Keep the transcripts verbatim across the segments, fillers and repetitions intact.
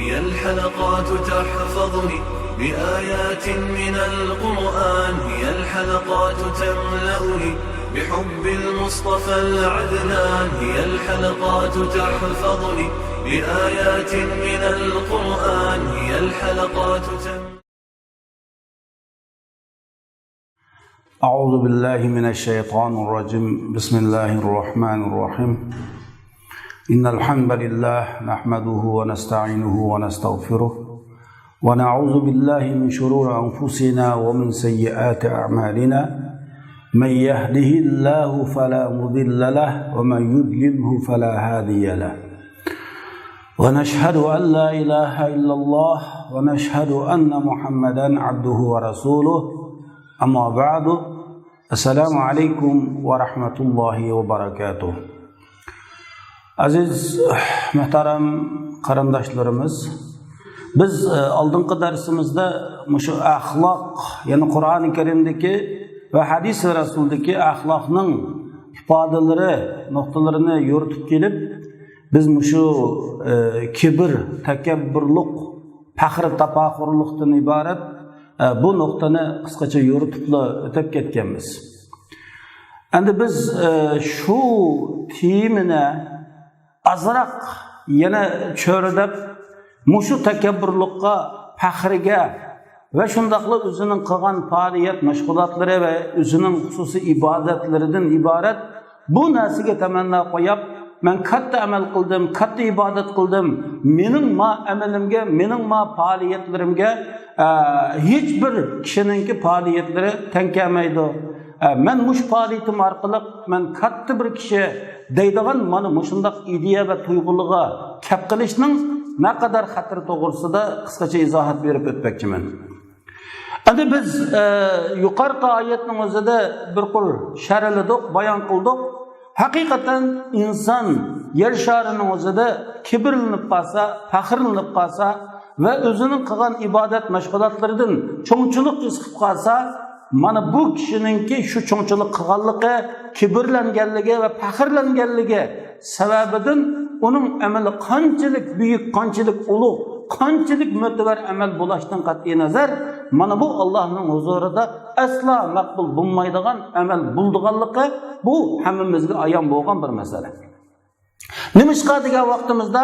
هي الحلقات تحفظني بآيات من القرآن، هي الحلقات تملأني بحب المصطفى العدنان، هي الحلقات تحفظني بآيات من القرآن، هي الحلقات تملأني أعوذ بالله من الشيطان الرجيم. بسم الله الرحمن الرحيم. إن الحمد لله نحمده ونستعينه ونستغفره، ونعوذ بالله من شرور أنفسنا ومن سيئات أعمالنا. من يهده الله فلا مضل له، ومن يضلله فلا هادي له. ونشهد أن لا إله إلا الله، ونشهد أن محمدا عبده ورسوله. أما بعد. السلام عليكم ورحمة الله وبركاته. ئەزىز، مۆھتەرەم قېرىنداشلىرىمىز، بىز، ئە، ئالدىنقى دەرسىمىزدە مۇشۇ ئەخلاق، يەنى قۇرئانى كەرىمدىكى ۋە ھەدىسى رەسۇلدىكى ئەخلاقنىڭ ئىپادىلىرى نۇقتىلىرىنى يورۇتۇپ كېلىپ، بىز مۇشۇ، ئە، كىبىر، تەكەببۇرلۇق، پەخىر، تاپاخۇرلۇقتىن ئىبارەت، ئە، بۇ نۇقتىنى قىسقىچە يورۇتۇپلا ئۆتۈپ كەتكەنمىز. ئەمدى بىز، ئە، شۇ تېمىنى ئازراق يەنە چۆرىدەپ، مۇشۇ تەكەببۇرلۇققا، پەخىرگە ۋە شۇنداقلا ئۆزىنىڭ قىلغان پائالىيەت مەشغۇلاتلىرى ۋە ئۆزىنىڭ خۇسۇسىي ئىبادەتلىرىدىن ئىبارەت بۇ نەرسىگە تەمەننا قويۇپ، مەن كاتتا ئەمەل قىلدىم، كاتتا ئىبادەت قىلدىم، مېنىڭ ما ئەمىلىمگە، مېنىڭ ما پائالىيەتلىرىمگە، ئە، ھېچ بىر كىشىنىڭكى پائالىيەتلىرى تەڭ كەلمەيدۇ. ئە، مەن مۇشۇ پائالىيىتىم ئارقىلىق مەن كاتتا بىر كىشى دەيدىغان مانا مۇشۇنداق ئىدىيە ۋە تۇيغۇلىرىغا كەپ قېلىشنىڭ نەقەدەر خەتىرى توغرىسىدا قىسقىچە ئىزاھات بېرىپ ئۆتمەكچىمەن. ئەمدى بىز، ئە، يۇقىرىقى ئايەتنىڭ ئۆزىدە بىر قۇر شەرھلىدۇق، بايان قىلدۇق. ھەقىقەتەن ئىنسان يەر شارىنىڭ ئۆزىدە كىبىرلىنىپ قالسا، پەخىرلىنىپ قالسا ۋە ئۆزىنىڭ قىلغان ئىبادەت مەشغۇلاتلىرىدىن چوڭچىلىق ھېس قىلىپ قالسا، مانا بۇ كىشىنىڭكى شۇ چوڭچىلىق قىلغانلىقى، كىبىرلەنگەنلىكى ۋە پەخىرلەنگەنلىكى سەۋەبىدىن ئۇنىڭ ئەمىلى قانچىلىك بۈيۈك، قانچىلىك ئۇلۇغ، قانچىلىك مۆتىۋەر ئەمەل بولۇشتىن قەتئىينەزەر، مانا بۇ ئاللاھنىڭ ھۇزۇرىدا ئەسلا مەقبۇل بولمايدىغان ئەمەل بولىدىغانلىقى بۇ ھەممىمىزگە ئايان بولغان بىر مەسىلە. نېمىشقا دېگەن ۋاقتىمىزدا،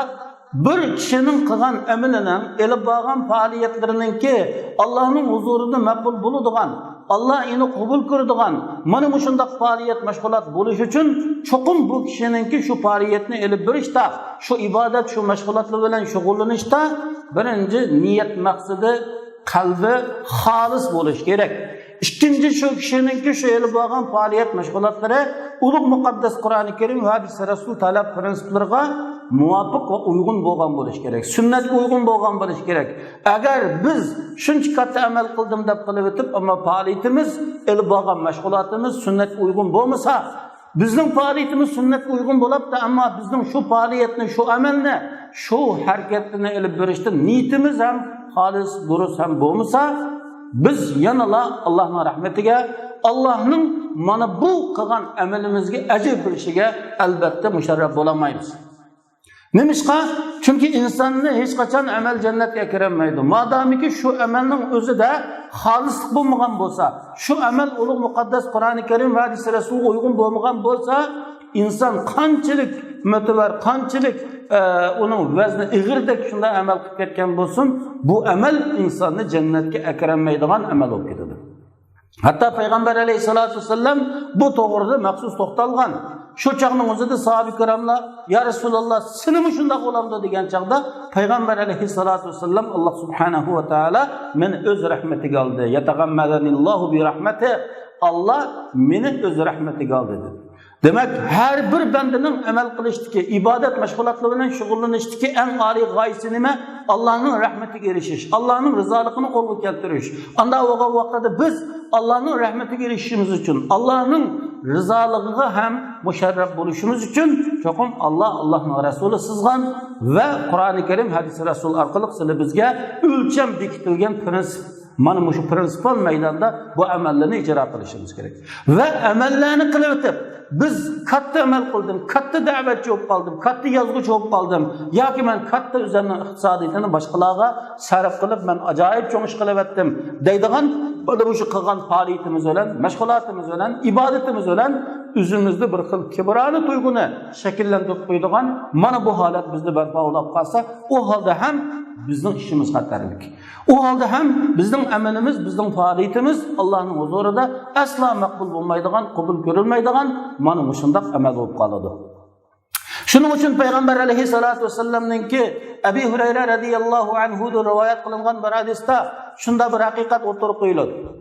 بىر كىشىنىڭ قىلغان ئەمىلىنىڭ، ئېلىپ بارغان پائالىيەتلىرىنىڭكى ئاللاھنىڭ ھۇزۇرىدا مەقبۇل بولىدىغان، ئاللا ئېنى قوبۇل كۆرىدىغان مانا مۇشۇنداق پائالىيەت، مەشغۇلات بولۇش ئۈچۈن، چوقۇم بۇ كىشىنىڭكى شۇ پائالىيەتنى ئېلىپ بېرىشتا، شۇ ئىبادەت، شۇ مەشغۇلاتلار بىلەن شۇغۇللىنىشتا بىرىنچى نىيەت مەقسىتى، قەلبى خالىس بولۇش كېرەك. ئىككىنچى، شۇ كىشىنىڭكى شۇ ئېلىپ بارغان پائالىيەت، مەشغۇلاتلىرى ئۇلۇغ مۇقەددەس قۇرئانى كەرىم ۋە ھەدىس رەسۇل تەلەپ پىرىنسىپلىرىغا مۇۋاپىق ۋە ئۇيغۇن بولغان بولۇش كېرەك. سۈننەتكە ئۇيغۇن بولغان بولۇش كېرەك. ئەگەر بىز شۇنچە كاتتا ئەمەل قىلدىم دەپ قىلىۋېتىپ، ئەمما پائالىيىتىمىز، ئېلىپ بارغان مەشغۇلاتىمىز سۈننەتكە ئۇيغۇن بولمىسا، بىزنىڭ پائالىيىتىمىز سۈننەتكە ئۇيغۇن بولاپتۇ، ئەمما بىزنىڭ شۇ پائالىيەتنى، شۇ ئەمەلنى، شۇ ھەرىكەتنى ئېلىپ بېرىشتا نىيىتىمىز ھەم خالىس، دۇرۇس ھەم بولمىسا، بىز يەنىلا ئاللاھنىڭ رەھمىتىگە، ئاللاھنىڭ مانا بۇ قىلغان ئەمىلىمىزگە ئەجىر بېرىشىگە ئەلۋەتتە مۇشەررەپ بولالمايمىز. نېمىشقا؟ چۈنكى ئىنساننى ھېچقاچان ئەمەل جەننەتكە ئەكىرەلمەيدۇ. مادامىكى شۇ ئەمەلنىڭ ئۆزىدە خالىسلىق بولمىغان بولسا، شۇ ئەمەل ئۇلۇغ مۇقەددەس قۇرئانى كەرىم ۋە ھەدىس رەسۇلغا ئۇيغۇن بولمىغان بولسا، ئىنسان قانچىلىك مۆتىۋەر، قانچىلىك، ئە، ئۇنىڭ ۋەزنى ئېغىردەك شۇنداق ئەمەل قىلىپ كەتكەن بولسۇن، بۇ ئەمەل ئىنساننى جەننەتكە ئەكىرەلمەيدىغان ئەمەل بولۇپ كېتىدۇ. ھەتتا پەيغەمبەر ئەلەيھىسسالاتۇ ۋەسسالام بۇ توغرىدا مەخسۇس توختالغان. شۇ چاغنىڭ ئۆزىدە ساھابە كىراملار، يا رەسۇلاللا، سېنىمۇ شۇنداق بولامدۇ دېگەن چاغدا، پەيغەمبەر ئەلەيھىسسالاتۇ ۋەسسالام، ئاللا سۇبھانەھۇ ۋە تائالا مېنى ئۆز رەھمىتىگە ئالدى. يەتەغەممەدەنىللاھۇ بىرەھمەتىھ، ئاللا مېنى ئۆز رەھمىتىگە ئالدى، دېدى. دېمەك، ھەر بىر بەندىنىڭ ئەمەل قىلىشتىكى، ئىبادەت مەشغۇلاتلىرى بىلەن شۇغۇللىنىشتىكى ئەڭ ئالىي غايىسى نېمە؟ ئاللانىڭ رەھمىتىگە ئېرىشىش، ئاللانىڭ رىزالىقىنى قولغا كەلتۈرۈش. ئانداق بولغان ۋاقىتتا بىز ئاللانىڭ رەھمىتىگە ئېرىشىشىمىز ئۈچۈن، ئاللانىڭ رىزالىقىغا ھەم مۇشەررەپ بولۇشىمىز ئۈچۈن چوقۇم ئاللا، ئاللانىڭ رەسۇلى سىزغان ۋە قۇرئانى كەرىم، ھەدىسى رەسۇل ئارقىلىق سىلى بىزگە ئۆلچەم بېكىتىلگەن پىرىنسىپ مانا مۇشۇ پرىنسىپال مەيداندا بۇ ئەمەللەرنى ئىجرا قىلىشىمىز كېرەك. ۋە ئەمەللەرنى قىلىۋېتىپ، بىز كاتتا ئەمەل قىلدىم، كاتتا دەۋەتچى بولۇپ قالدىم، كاتتا يازغۇچى بولۇپ قالدىم ياكى مەن كاتتا ئۆزۈمنىڭ ئىقتىسادىيىتىنى باشقىلارغا سەرپ قىلىپ، مەن ئاجايىپ چوڭ ئىش قىلىۋەتتىم دەيدىغان، مانا مۇشۇ قىلغان پائالىيىتىمىز بىلەن، مەشغۇلاتىمىز بىلەن، ئىبادىتىمىز بىلەن ئۆزىمىزدە بىر خىل كىبرانە تۇيغۇنى شەكىللەندۈرۈپ قويىدىغان مانا بۇ ھالەت بىزدە بەرپا بولۇپ قالسا، ئۇ ھالدا ھەم بىزنىڭ ئىشىمىز خەتەرلىك. ئۇ ھالدا ھەم بىزنىڭ ئەمىلىمىز، بىزنىڭ پائالىيىتىمىز ئاللانىڭ ھۇزۇرىدا ئەسلا مەقبۇل بولمايدىغان، قوبۇل كۆرۈلمەيدىغان مانا مۇشۇنداق ئەمەل بولۇپ قالىدۇ. شۇنىڭ ئۈچۈن پەيغەمبەر ئەلەيھىسسالاتۇ ۋەسسالامنىڭكى ئەبى ھۇرەيرە رەزىياللاھۇ ئەنھۇدىن رىۋايەت قىلىنغان بىر ھەدىستە شۇنداق بىر ھەقىقەت ئوتتۇرىغا قويۇلىدۇ.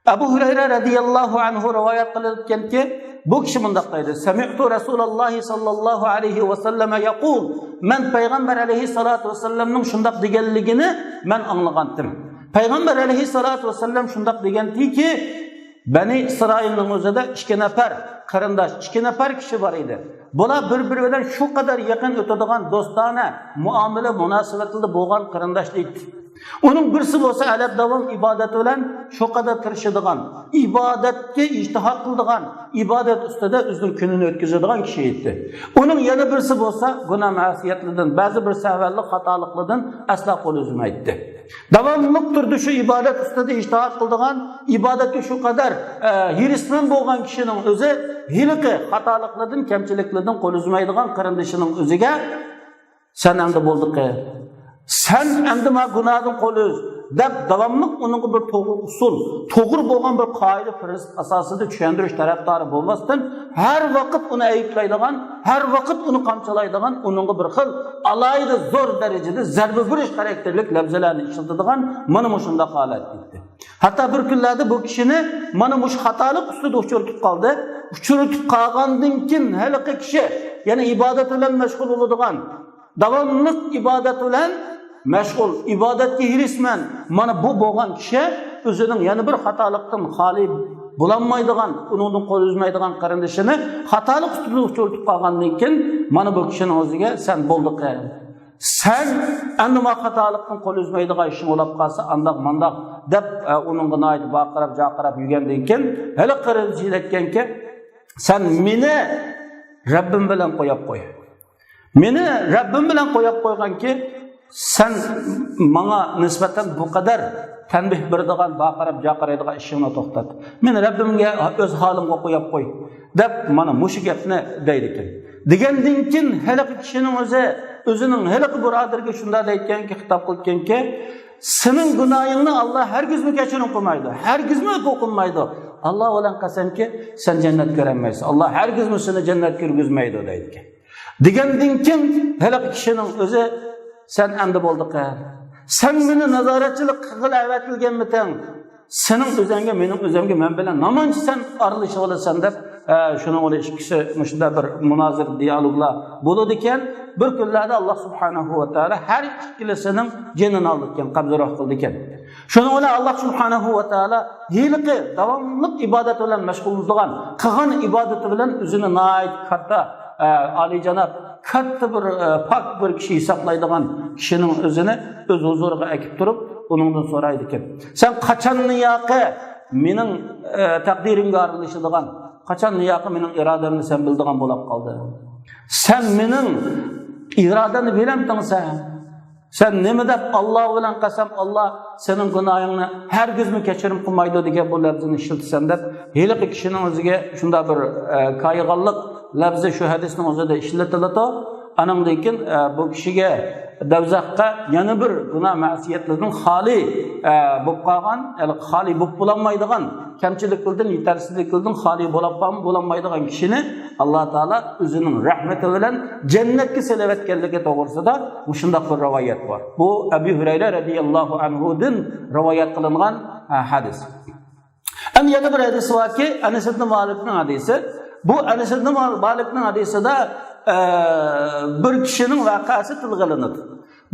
ئەبۇ ھۇرەيرە رەزىياللاھۇ ئەنھۇ رىۋايەت قىلىدىكەنكى، بۇ كىشى مۇنداق دەيدۇ: سەمىئتۇ رەسۇلاللاھى ساللاللاھۇ ئەلەيھى ۋەسەللەمە يەقۇل، مەن پەيغەمبەر ئەلەيھىسسالاتۇ ۋەسسالامنىڭ شۇنداق دېگەنلىكىنى مەن ئاڭلىغانتىم. پەيغەمبەر ئەلەيھىسسالاتۇ ۋەسسالام شۇنداق دېگەنتىكى، بەنى ئىسرائىلنىڭ ئۆزىدە ئىككى نەپەر قېرىنداش، ئىككى نەپەر كىشى بار ئىدى. بۇلار بىر-بىرى بىلەن شۇ قەدەر يېقىن ئۆتىدىغان، دوستانە مۇئامىلە مۇناسىۋەتلىدە بولغان قېرىنداش ئىدى. ئۇنىڭ بىرسى بولسا ھەدەپ داۋام ئىبادەت بىلەن شۇ قەدەر تىرىشىدىغان، ئىبادەتكە ئىجتىھاد قىلىدىغان، ئىبادەت ئۈستىدە ئۆزىنىڭ كۈنىنى ئۆتكۈزىدىغان كىشى ئىدى. ئۇنىڭ يەنە بىرسى بولسا گۇناھ مەسىيەتلىرىدىن، بەزى بىر سەۋەنلىك خاتالىقلىرىدىن ئەسلا قول ئۈزمەيتتى. داۋاملىق تۇردى شۇ ئىبادەت ئۈستىدە ئىجتىھاد قىلىدىغان، ئىبادەتكە شۇ قەدەر، ئە، ھېرىسمەن بولغان كىشىنىڭ ئۆزى ھېلىقى خاتالىقلىرىدىن، كەمچىلىكلىرىدىن قول ئۈزمەيدىغان قېرىندىشىنىڭ ئۆزىگە سەن ئەمدى بولدى قىل، سەن ئەمدى ما گۇناھتىن قول ئۈز دەپ داۋاملىق ئۇنىڭغا بىر توغرا ئۇسۇل، توغرا بولغان بىر قائىدە، پىرىنسىپ ئاساسىدا چۈشەندۈرۈش تەرەپدارى بولماستىن، ھەر ۋاقىت ئۇنى ئەيىبلەيدىغان، ھەر ۋاقىت ئۇنى قامچىلايدىغان، ئۇنىڭغا بىر خىل ئالاھىدە زور دەرىجىدە زەربە بېرىش خاراكتېرلىك لەپزىلەرنى ئىشلىتىدىغان مانا مۇشۇنداق ھالەت ئىدى. ھەتتا بىر كۈنلەردە بۇ كىشىنى مانا مۇشۇ خاتالىق ئۈستىدە ئۇچرىتىپ قالدى. ئۇچرىتىپ قالغاندىن كېيىن ھېلىقى كىشى يەنە ئىبادەت بىلەن مەشغۇل بولىدىغان، داۋاملىق ئىبادەت بىلەن مەشغۇل، ئىبادەتكە ھېرىسمەن. مانا بۇ بولغان كىشى ئۆزىنىڭ يەنە بىر خاتالىقتىن خالىي بولالمايدىغان، ئۇنىڭدىن قول ئۈزمەيدىغان قېرىندىشىنى خاتالىق ئۈستىدە ئۇچرىتىپ قالغاندىن كېيىن، مانا بۇ كىشىنىڭ ئۆزىگە سەن بولدى قىل، سەن ئەمدى ما خاتالىقتىن قول ئۈزمەيدىغان ئىشىڭ بولۇپ قالسا، ئانداق مانداق دەپ، ئە، ئۇنىڭغا ناھايىتى ۋارقىراپ جارقىراپ يۈرگەندىن كېيىن، ھېلىقى قېرىندىشى ئېيتكەنكى، سەن مېنى رەببىم بىلەن قويۇپ قوي. مېنى رەببىم بىلەن قويۇپ قويغىنكى، سەن ماڭا نىسبەتەن بۇ قەدەر تەنبىھ بېرىدىغان، ۋارقىراپ جارقىرايدىغان ئىشىڭنى توختات. مېنى رەببىمگە، ئۆز ھالىمغا قويۇپ قوي، دەپ مانا مۇشۇ گەپنى دەيدىكەن. دېگەندىن كېيىن ھېلىقى كىشىنىڭ ئۆزى ئۆزىنىڭ ھېلىقى بۇرادىرىگە شۇنداق دەيدىكەنكى، خىتاب قىلىدىكەنكى، سېنىڭ گۇناھىڭنى ئاللا ھەرگىزمۇ كەچۈرۈم قىلمايدۇ، ھەرگىزمۇ ئەپۇ قىلمايدۇ. ئاللا بىلەن قەسەمكى، سەن جەننەت كۆرەلمەيسەن، ئاللا ھەرگىزمۇ سېنى جەننەتكە كىرگۈزمەيدۇ دەيدىكەن. دېگەندىن كېيىن ھېلىقى كىشىنىڭ ئۆزى، سەن ئەمدى بولدى قىل، سەن مېنى نازارەتچىلىك قىلغىلى ئەۋەتىلگەنمىتىڭ؟ سېنىڭ ئۆزەڭگە، مېنىڭ ئۆزەمگە مەن بىلەن نېمانچە سەن ئارىلىشىۋالىسەن دەپ، ئە، شۇنىڭ بىلەن ئىككىسى مۇشۇنداق بىر مۇنازىرە، دىئالوگلار بولىدىكەن. بىر كۈنلەردە ئاللا سۇبھانەھۇ ۋە تائالا ھەر ئىككىلىسىنىڭ جېنىنى ئالىدىكەن، قەبزى روھ قىلىدىكەن. شۇنىڭ بىلەن ئاللا سۇبھانەھۇ ۋە تائالا ھېلىقى داۋاملىق ئىبادەت بىلەن مەشغۇل بولىدىغان، قىلغان ئىبادىتى بىلەن ئۆزىنى ناھايىتى كاتتا، ئە، ئالىيجاناب، كاتتا بىر، ئە، پاك بىر كىشى ھېسابلايدىغان كىشىنىڭ ئۆزىنى ئۆز ھۇزۇرىغا ئەكىپ تۇرۇپ، ئۇنىڭدىن سورايدىكەن، سەن قاچاننىياقى مېنىڭ، ئە، تەقدىرىمگە ئارىلىشىدىغان، قاچاننىياقى مېنىڭ ئىرادەمنى سەن بىلىدىغان بولاپ قالدىڭ؟ سەن مېنىڭ ئىرادەمنى بىلەمتىڭ سەن؟ سەن نېمە دەپ، ئاللا بىلەن قەسەم، ئاللا سېنىڭ گۇناھىڭنى ھەرگىزمۇ كەچۈرۈم قىلمايدۇ دېگەن بۇ لەپزىنى ئىشلىتىسەن دەپ، ھېلىقى كىشىنىڭ ئۆزىگە شۇنداق بىر، ئە، كايىغانلىق لەپزى شۇ ھەدىسنىڭ ئۆزىدە ئىشلىتىلىدۇ. ئانىڭدىن كېيىن، ئە، بۇ كىشىگە دەۋزەخقە يەنە بىر گۇناھ مەسىيەتلىرىدىن خالىي، ئە، بولۇپ قالغان، يەنى خالىي بولۇپ بولالمايدىغان، كەمچىلىكلىرىدىن، يېتەرسىزلىكلىرىدىن خالىي بولۇپ قالما-، بولالمايدىغان كىشىنى ئاللا تائالا ئۆزىنىڭ رەھمىتى بىلەن جەننەتكە سېلىۋەتكەنلىكى توغرىسىدا مۇشۇنداق بىر رىۋايەت بار. بۇ ئەبۇ ھۇرەيرە رەزىياللاھۇ ئەنھۇدىن رىۋايەت قىلىنغان، ئە، ھەدىس. ئەمدى يەنە بىر ھەدىس باركى، ئەنەس ئىبن مالىكنىڭ ھەدىسى. بۇ ئەنەس ئىبن مال-، مالىكنىڭ ھەدىسىدە، ئە، بىر كىشىنىڭ ۋەقەسى تىلغا ئېلىنىدۇ.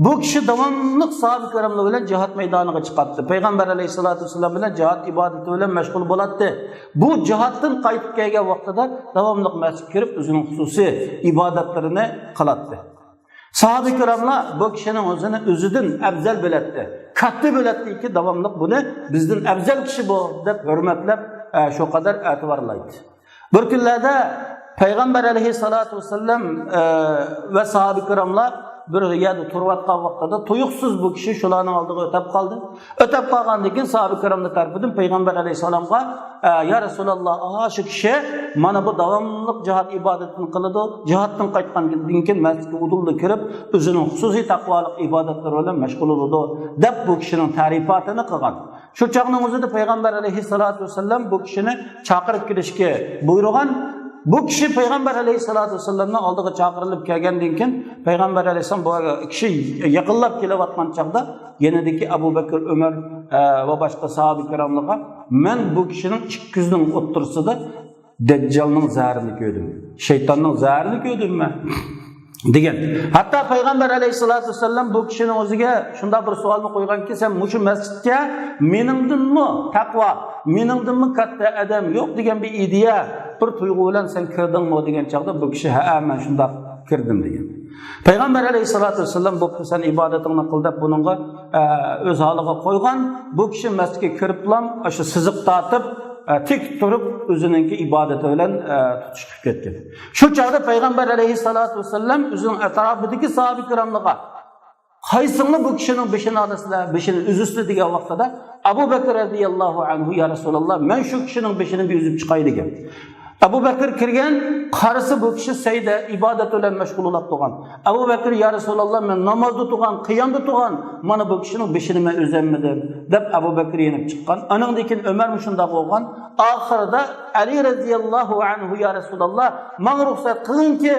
بۇ كىشى داۋاملىق ساھابە كىراملار بىلەن جىھاد مەيدانىغا چىقاتتى. پەيغەمبەر ئەلەيھىسسالاتۇ ۋەسسالام بىلەن جىھاد ئىبادىتى بىلەن مەشغۇل بولاتتى. بۇ جىھادتىن قايتىپ كەلگەن ۋاقتىدا داۋاملىق مەسچىتكە كىرىپ، ئۆزىنىڭ خۇسۇسىي ئىبادەتلىرىنى قىلاتتى. ساھابە كىراملار بۇ كىشىنىڭ ئۆزىنى ئۆزىدىن ئەۋزەل بىلەتتى. كاتتا بۆلەتتىكى داۋاملىق بۇنى بىزدىن ئەۋزەل كىشى بۇ دەپ ھۆرمەتلەپ، ئە، شۇ قەدەر ئەتىۋارلايتتى. بىر كۈنلەردە پەيغەمبەر ئەلەيھىسسالاتۇ ۋەسسالام، ئە، ۋە ساھابە كىراملار بىر يەردە تۇرۇۋاتقان ۋاقتىدا تۇيۇقسىز بۇ كىشى شۇلارنىڭ ئالدىغا ئۆتەپ قالدى. ئۆتەپ قالغاندىن كېيىن ساھابە كىراملار تەرىپىدىن پەيغەمبەر ئەلەيھىسسالامغا، ئە، يا رەسۇلاللا، ئاھا، شۇ كىشى مانا بۇ داۋاملىق جىھاد ئىبادىتىنى قىلىدۇ، جىھادتىن قايتقاندىن كېيىن مەسچىتكە ئۇدۇللا كىرىپ، ئۆزىنىڭ خۇسۇسىي تەقۋالىق ئىبادەتلىرى بىلەن مەشغۇل بولىدۇ، دەپ بۇ كىشىنىڭ تەرىپاتىنى قىلغان. شۇ چاغنىڭ ئۆزىدە پەيغەمبەر ئەلەيھىسسالاتۇ ۋەسسالام بۇ كىشىنى چاقىرىپ كېلىشكە بۇيرۇغان. بۇ كىشى پەيغەمبەر ئەلەيھىسسالاتۇ ۋەسسالامنىڭ ئالدىغا چاقىرىلىپ كەلگەندىن كېيىن، پەيغەمبەر ئەلەيھىسسالام بۇ كىشى يېقىنلاپ كېلىۋاتقان چاغدا يېنىدىكى ئەبۇ بەكىر، ئۆمەر، ئە، ۋە باشقا ساھابە كىراملارغا، مەن بۇ كىشىنىڭ ئىككى كۆزىنىڭ ئوتتۇرىسىدا دەججالنىڭ زەھىرىنى كۆردۈم، شەيتاننىڭ زەھىرىنى كۆردۈم مەن، دېگەن. ھەتتا پەيغەمبەر ئەلەيھىسسالاتۇ ۋەسسالام بۇ كىشىنىڭ ئۆزىگە شۇنداق بىر سوئالنى قويغانكى، سەن مۇشۇ مەسچىتكە مېنىڭدىنمۇ تەقۋا، مېنىڭدىنمۇ كاتتا ئادەم يوق دېگەن بىر ئىدىيە، بىر تۇيغۇ بىلەن سەن كىردىڭمۇ دېگەن چاغدا بۇ كىشى، ھەئە، مەن شۇنداق كىردىم دېگەن. پەيغەمبەر ئەلەيھىسسالاتۇ ۋەسسالام بوپتۇ، سەن ئىبادىتىڭنى قىل دەپ بۇنىڭغا، ئە، ئۆز ھالىغا قويغان. بۇ كىشى مەسچىتكە كىرىپلام ئاشۇ سىزىق تارتىپ، ئە، تىك تۇرۇپ ئۆزىنىڭكى ئىبادىتى بىلەن، ئە، تۇتۇش قىلىپ كەتكەن. شۇ چاغدا پەيغەمبەر ئەلەيھىسسالاتۇ ۋەسسالام ئۆزىنىڭ ئەتراپىدىكى ساھابە كىراملارغا، قايسىڭلار بۇ كىشىنىڭ بېشىنى ئالىسىلەر، بېشىنى ئۈزىسىلەر دېگەن ۋاقتىدا، ئەبۇ بەكىر رەزىياللاھۇ ئەنھۇ، يا رەسۇلاللا، مەن شۇ كىشىنىڭ بېشىنى بىر ئۈزۈپ چىقاي دېگەن. ئەبۇ بەكىر كىرگەن، قارىسا بۇ كىشى سەجدە، ئىبادەت بىلەن مەشغۇل بولۇپ تۇرغان. ئەبۇ بەكىر، يا رەسۇلاللا، مەن نامازدا تۇرغان، قىيامدا تۇرغان، مانا بۇ كىشىنىڭ بېشىنى مەن ئۈزەلمىدىم، دەپ ئەبۇ بەكىر يېنىپ چىققان. ئانىڭدىن كېيىن ئۆمەرمۇ شۇنداق بولغان. ئاخىرىدا ئەلى رەزىياللاھۇ ئەنھۇ، يا رەسۇلاللا، ماڭا رۇخسەت قىلىڭكى،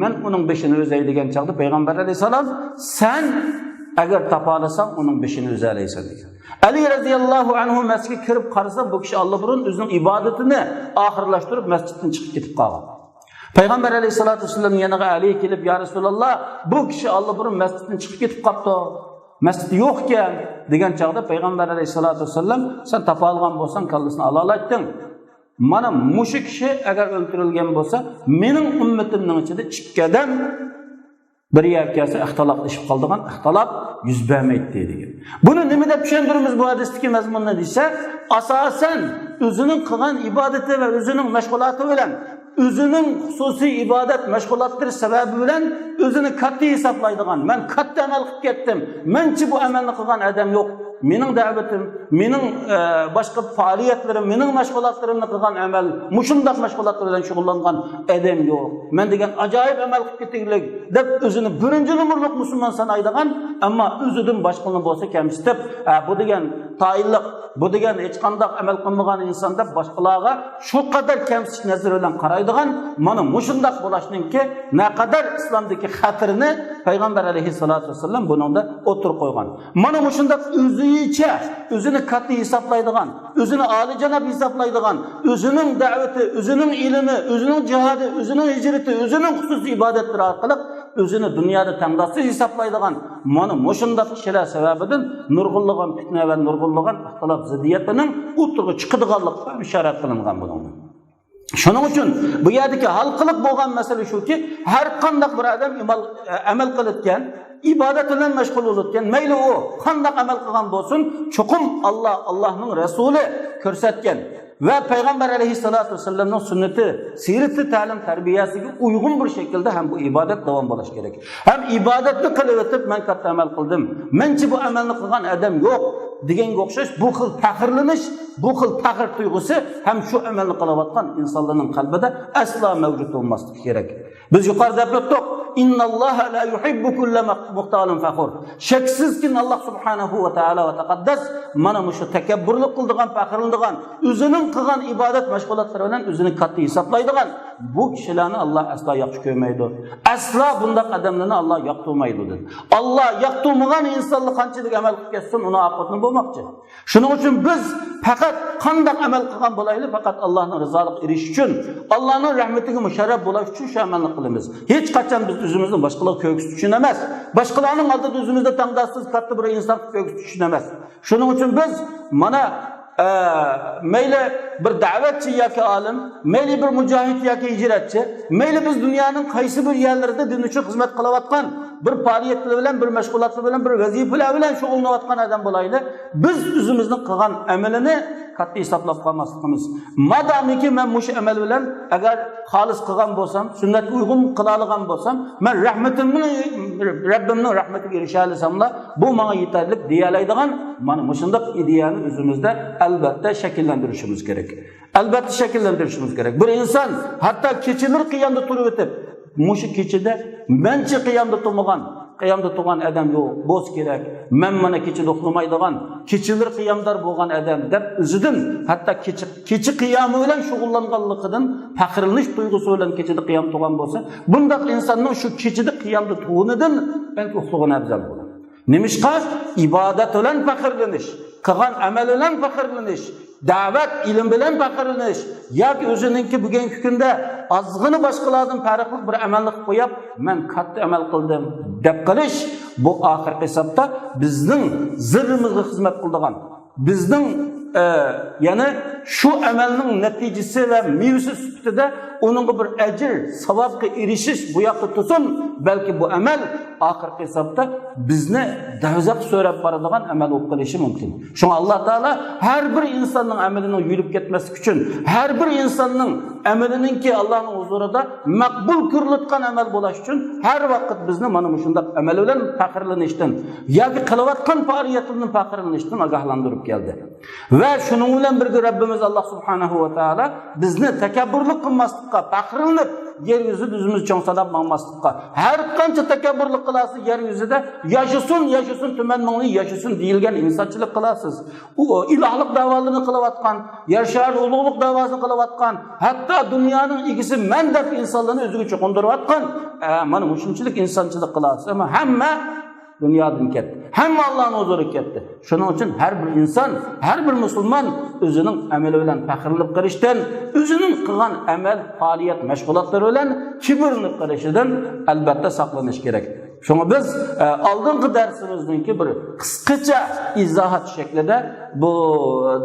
مەن ئۇنىڭ بېشىنى ئۈزەي دېگەن چاغدا پەيغەمبەر ئەلەيھىسسالام، سەن ئەگەر تاپالىساڭ ئۇنىڭ بېشىنى ئۈزەلەيسەن دېگەن. ئەلى رەزىياللاھۇ ئەنھۇ مەسچىتكە كىرىپ قارىسا، بۇ كىشى ئاللىبۇرۇن ئۆزىنىڭ ئىبادىتىنى ئاخىرلاشتۇرۇپ مەسچىتتىن چىقىپ كېتىپ قالغان. پەيغەمبەر ئەلەيھىسسالاتۇ ۋەسسالام يېنىغا ئەلى كېلىپ، يا رەسۇلاللا، بۇ كىشى ئاللىبۇرۇن مەسچىتتىن چىقىپ كېتىپ قاپتۇ، مەسچىتتە يوق ئىكەن، دېگەن چاغدا پەيغەمبەر ئەلەيھىسسالاتۇ ۋەسسالام، سەن تاپالىغان بولساڭ كاللىسىنى ئالالايتتىڭ. مانا مۇشۇ كىشى ئەگەر ئۆلتۈرۈلگەن بولسا، مېنىڭ ئۈممىتىمنىڭ ئىچىدە ئىككى ئادەم بىر يەرگە كەلسە ئىختىلاپلىشىپ قالىدىغان ئىختىلاپ يۈز بەرمەيتتى دېگەن. بۇنى نېمە دەپ چۈشەندۈرىمىز بۇ ھەدىستىكى مەزمۇننى دېسە، ئاساسەن ئۆزىنىڭ قىلغان ئىبادىتى ۋە ئۆزىنىڭ مەشغۇلاتى بىلەن، ئۆزىنىڭ خۇسۇسىي ئىبادەت مەشغۇلاتلىرى سەۋەبى بىلەن ئۆزىنى كاتتا ھېسابلايدىغان، مەن كاتتا ئەمەل قىلىپ كەتتىم، مەنچە بۇ ئەمەلنى قىلغان ئادەم يوق، مېنىڭ دەۋىتىم، مېنىڭ، ئە، باشقا پائالىيەتلىرىم، مېنىڭ مەشغۇلاتلىرىمنى قىلغان ئەمەل، مۇشۇنداق مەشغۇلاتلار بىلەن شۇغۇللانغان ئادەم يوق. مەن دېگەن ئاجايىپ ئەمەل قىلىپ كېتىگلىك دەپ ئۆزىنى بىرىنچى نومۇرلۇق مۇسۇلمان سانايدىغان، ئەمما ئۆزىدىن باشقىلارنى بولسا كەمسىتىپ، ئە، بۇ دېگەن تايىنلىق، بۇ دېگەن ھېچقانداق ئەمەل قىلمىغان ئىنسان دەپ باشقىلارغا شۇ قەدەر كەمسىتىش نەزىرى بىلەن قارايدىغان، مانا مۇشۇنداق بولۇشنىڭكى نەقەدەر ئىسلامدىكى خەتىرىنى پەيغەمبەر ئەلەيھىسسالاتۇ ۋەسسالام بۇنىڭدا ئوتتۇرىغا قويغان. مانا مۇشۇنداق ئۆزىچە، ئۆزىنى كاتتا ھېسابلايدىغان، ئۆزىنى ئالىيجاناب ھېسابلايدىغان، ئۆزىنىڭ دەۋىتى، ئۆزىنىڭ ئىلمى، ئۆزىنىڭ جىھادى، ئۆزىنىڭ ھىجرىتى، ئۆزىنىڭ خۇسۇسىي ئىبادەتلىرى ئارقىلىق ئۆزىنى دۇنيادا تەڭداشسىز ھېسابلايدىغان مانا مۇشۇنداق كىشىلەر سەۋەبىدىن نۇرغۇنلىغان پىتنە ۋە نۇرغۇنلىغان ئىختىلاپ زىددىيەتلىرىنىڭ ئوتتۇرىغا چىقىدىغانلىقى ئىشارەت قىلىنغان بۇنىڭدا. شۇنىڭ ئۈچۈن بۇ يەردىكى ھالقىلىق بولغان مەسىلە شۇكى، ھەر قانداق بىر ئادەم ئىمال-، ئەمەل قىلىدىكەن، ئىبادەت بىلەن مەشغۇل بولىدىكەن، مەيلى ئۇ قانداق ئەمەل قىلغان بولسۇن، چوقۇم ئاللا، ئاللانىڭ رەسۇلى كۆرسەتكەن ۋە پەيغەمبەر ئەلەيھىسسالاتۇ ۋەسسالامنىڭ سۈننىتى، سىرىتى، تەلىم، تەربىيەسىگە ئۇيغۇن بىر شەكىلدە ھەم بۇ ئىبادەت داۋام بولۇشى كېرەك. ھەم ئىبادەتنى قىلىۋېتىپ، مەن كاتتا ئەمەل قىلدىم، مەنچە بۇ ئەمەلنى قىلغان ئادەم يوق دېگەنگە ئوخشاش، بۇ خىل پەخىرلىنىش، بۇ خىل پەخىر تۇيغۇسى ھەم شۇ ئەمەلنى قىلىۋاتقان ئىنسانلارنىڭ قەلبىدە ئەسلا مەۋجۇت بولماسلىقى كېرەك. بىز يۇقىرىدا دەپ ئۆتتۇق، «ئىنناللاھە لا يۇھىببۇ كۇللە مۇختالىن فەخۇر.» شەكسىزكى، ئاللا سۇبھانەھۇ ۋە تائالا ۋە تەقەددەس مانا مۇشۇ تەكەببۇرلۇق قىلىدىغان، پەخىرلىنىدىغان، ئۆزىنىڭ قىلغان ئىبادەت مەشغۇلاتلىرى بىلەن ئۆزىنى كاتتا ھېسابلايدىغان بۇ كىشىلەرنى ئاللا ئەسلا ياخشى كۆرمەيدۇ. ئەسلا بۇنداق ئادەملەرنى ئاللا ياقتۇرمايدۇ، دېدى. ئاللا ياقتۇرمىغان ئىنسانلار قانچىلىك ئەمەل قىلىپ كەتسۇن، ئۇنىڭ ئاقىۋىتىنى بولماقچى. شۇنىڭ ئۈچۈن بىز پەقەت قانداق ئەمەل قىلغان بولايلى، پەقەت ئاللانىڭ رىزالىقىغا ئېرىشىش ئۈچۈن، ئاللانىڭ رەھمىتىگە مۇشەررەپ بولاش ئۈچۈن شۇ ئەمەلنى قىلىمىز. ھېچقاچان بىز ئۆزىمىزنى باشقىلارغا كۆرسىتىش ئۈچۈن ئەمەس، باشقىلارنىڭ ئالدىدا ئۆزىمىزنى تەڭداشسىز، كاتتا بىر ئىنسان قىلىپ كۆرسىتىش ئۈچۈن ئەمەس. شۇنىڭ ئۈچۈن بىز مانا ئە، مەيلى بىر دەۋەتچى ياكى ئالىم، مەيلى بىر مۇجاھىد ياكى ھىجرەتچى، مەيلى بىز دۇنيانىڭ قايسى بىر يەرلىرىدە دىن ئۈچۈن خىزمەت قىلىۋاتقان، بىر پائالىيەتلەر بىلەن، بىر مەشغۇلاتلار بىلەن، بىر ۋەزىپىلەر بىلەن شۇغۇللىنىۋاتقان ئادەم بولايلى، بىز ئۆزىمىزنىڭ قىلغان ئەمىلىنى كاتتا ھېسابلاپ قالماسلىقىمىز. مادامىكى مەن مۇشۇ ئەمەل بىلەن ئەگەر خالىس قىلغان بولسام، سۈننەتكە ئۇيغۇن قىلالىغان بولسام، مەن رەھمىتىمنىڭ، رەببىمنىڭ رەھمىتىگە ئېرىشەلىسەملا، بۇ ماڭا يېتەرلىك دېيەلەيدىغان مانا مۇشۇنداق ئىدىيەنى ئۆزىمىزدە ئەلبەتتە شەكىللەندۈرۈشىمىز كېرەك. ئەلبەتتە شەكىللەندۈرۈشىمىز كېرەك. بىر ئىنسان ھەتتا كېچىلىرى قىيامدا تۇرۇۋېتىپ، مۇشۇ كېچىدە مەنچە قىيامدا تۇرمىغان، قىيامدا تۇرغان ئادەم يوق بولسا كېرەك. مەن مانا كېچىدە ئۇخلىمايدىغان، كېچىلىرى قىيامدار بولغان ئادەم دەپ ئۆزىدىن ھەتتا كېچە، كېچە قىيامى بىلەن شۇغۇللانغانلىقىدىن پەخىرلىنىش تۇيغۇسى بىلەن كېچىدە قىيام تۇرغان بولسا، بۇنداق ئىنساننىڭ شۇ كېچىدە قىيامدا تۇرغىنىدىن بەلكى ئۇخلىغىنى ئەۋزەل بولىدۇ. نېمىشقا؟ ئىبادەت بىلەن پەخىرلىنىش، قىلغان ئەمەل بىلەن پەخىرلىنىش، دەۋەت، ئىلىم بىلەن پەخىرلىنىش ياكى ئۆزىنىڭكى بۈگۈنكى كۈندە ئازغىنا باشقىلاردىن پەرقلىق بىر ئەمەلنى قىلىپ قويۇپ، مەن كاتتا ئەمەل قىلدىم دەپ قىلىش، بۇ ئاخىرقى ھېسابتا بىزنىڭ زىررىمىزغا خىزمەت قىلىدىغان، بىزنىڭ، ئە، يەنى شۇ ئەمەلنىڭ نەتىجىسى ۋە مېۋىسى سۈپىتىدە ئۇنىڭغا بىر ئەجىر، ساۋابقا ئېرىشىش بۇ ياقتا تۇرسۇن، بەلكى بۇ ئەمەل ئاخىرقى ھېسابتا بىزنى دوزاخقا سۆرەپ بارىدىغان ئەمەل بولۇپ قېلىشى مۇمكىن. شۇڭا ئاللا تائالا ھەر بىر ئىنساننىڭ ئەمىلىنىڭ يۇيۇلۇپ كەتمەسلىكى ئۈچۈن، ھەر بىر ئىنساننىڭ ئەمىلىنىڭكى ئاللانىڭ ھۇزۇرىدا مەقبۇل كۆرۈلىدىغان ئەمەل بولۇش ئۈچۈن ھەر ۋاقىت بىزنى مانا مۇشۇنداق ئەمەل بىلەن پەخىرلىنىشتىن ياكى قىلىۋاتقان پائالىيەتلىرىدىن پەخىرلىنىشتىن ئاگاھلاندۇرۇپ كەلدى. ۋە شۇنىڭ بىلەن بىرگە رەببىمىز ئاللا سۇبھانەھۇ ۋە تائالا بىزنى تەكەببۇرلۇق قىلماسلىققا، پەخىرلىنىپ يەر يۈزىدە ئۆزىمىزنى چوڭ ساناپ ماڭماسلىققا، ھەر قانچە تەكەببۇرلۇق قىلارسىز يەر يۈزىدە، ياشىسۇن، ياشىسۇن، تۈمەن مىڭلى ياشىسۇن دېيىلگەن ئىنسانچىلىق قىلارسىز. ئۇ ئىلاھلىق دەۋالىرىنى قىلىۋاتقان، يەر شارىدا ئۇلۇغلۇق دەۋاسىنى قىلىۋاتقان، ھەتتا دۇنيانىڭ ئىگىسى مەن دەپ ئىنسانلارنى ئۆزىگە چوقۇندۇرۇۋاتقان، ئە، مانا مۇشۇنچىلىك ئىنسانچىلىق قىلارسىز. ئەمما ھەممە دۇنيادىن كەتتى. ھەممە ئاللانىڭ ھۇزۇرىغا كەتتى. شۇنىڭ ئۈچۈن ھەر بىر ئىنسان، ھەر بىر مۇسۇلمان ئۆزىنىڭ ئەمىلى بىلەن پەخىرلىنىپ قېلىشتىن، ئۆزىنىڭ قىلغان ئەمەل، پائالىيەت، مەشغۇلاتلىرى بىلەن كىبىرلىنىپ قېلىشىدىن ئەلبەتتە ساقلىنىش كېرەك. شۇڭا بىز، ئە، ئالدىنقى دەرسىمىزنىڭكى بىر قىسقىچە ئىزاھات شەكلىدە بۇ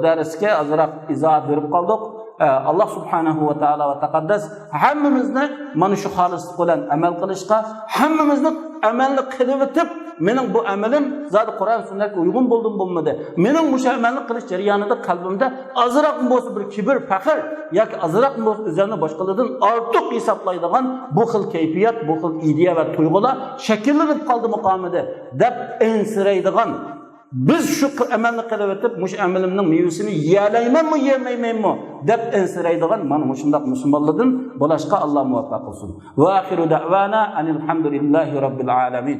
دەرسكە ئازراق ئىزاھات بېرىپ قالدۇق. ئە، ئاللا سۇبھانەھۇ ۋە تائالا ۋە تەقەددەس ھەممىمىزنى مانا شۇ خالىسلىق بىلەن ئەمەل قىلىشقا، ھەممىمىزنى ئەمەلنى قىلىۋېتىپ، مېنىڭ بۇ ئەمىلىم زادى قۇرئان سۈننەتكە ئۇيغۇن بولدىمۇ بولمىدى، مېنىڭ مۇشۇ ئەمەلنى قىلىش جەريانىدا قەلبىمدە ئازراقمۇ بولسا بىر كىبىر، پەخىر ياكى ئازراقمۇ بولسا ئۆزۈمنى باشقىلاردىن ئارتۇق ھېسابلايدىغان بۇ خىل كەيپىيات، بۇ خىل ئىدىيە ۋە تۇيغۇلار شەكىللىنىپ قالدىمۇقامىدى دەپ ئەنسىرەيدىغان، بىز شۇ قىل-، ئەمەلنى قىلىۋېتىپ، مۇشۇ ئەمىلىمنىڭ مېۋىسىنى يېيەلەيمەنمۇ، يېيەلمەيمەنمۇ دەپ ئەنسىرەيدىغان مانا مۇشۇنداق مۇسۇلمانلاردىن بولۇشقا ئاللا مۇۋەپپەق قىلسۇن. ۋە ئاخىرۇ دەۋانا ئەنىل ھەمدۇلىللاھى رەببىل ئالەمىن.